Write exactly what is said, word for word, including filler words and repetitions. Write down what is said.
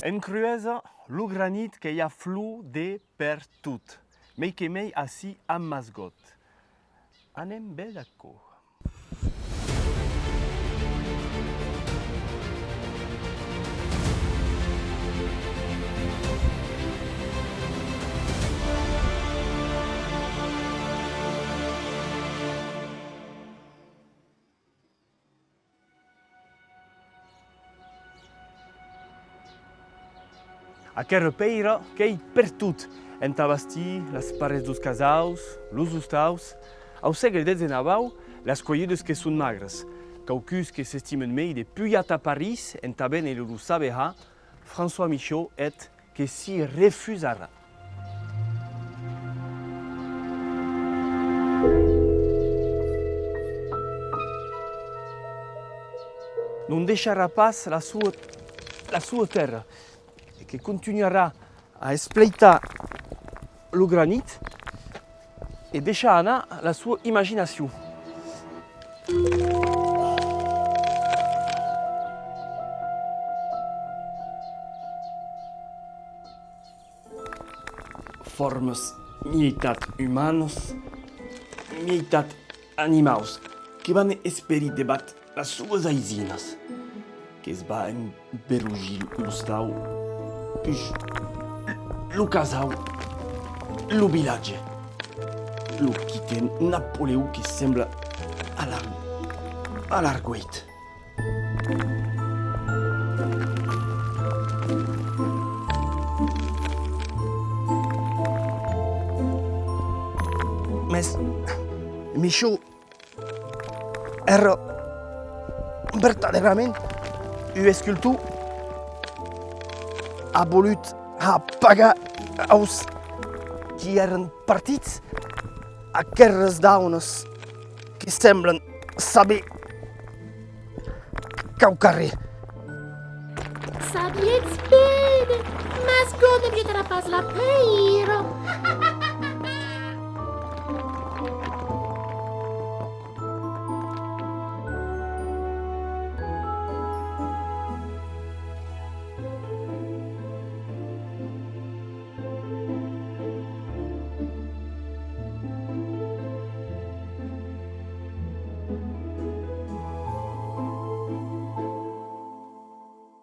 En Cruesa, lo granit que i a flor de pertot, mei que mei ací a Masgòt. Anem véder aquò. Aquera pèira qu'ei pertot, entà bastir las parets deus casaus, los ostaus. Au sègle dètz-e-navau, las cuelhudas que son magras, quauqu'uns que s'estiman mei de pujar tà París entà véner lo saber har, François Michaux, eth, que s'i refusarà. Non deisharà pas la sua, la sua tèrra e que contunharà a espleitar lo granit e deishar anar la sua imaginacion. Formas mieitat umanas, mieitat animaus que van esperir devath las suas aisinas, que's va emberogir l'ostau, puish lo casau, lo vilatge, lo quitèm Napoleon que sembla a l'ar-, a l'argüeit. Mès Michaux èra vertadèrament un escultor. A volut har pagar aus qui èran partits aqueras daunas que semblan saber quauquarren. Sabietz ben, Masgòt ne vietarà pas la pèira.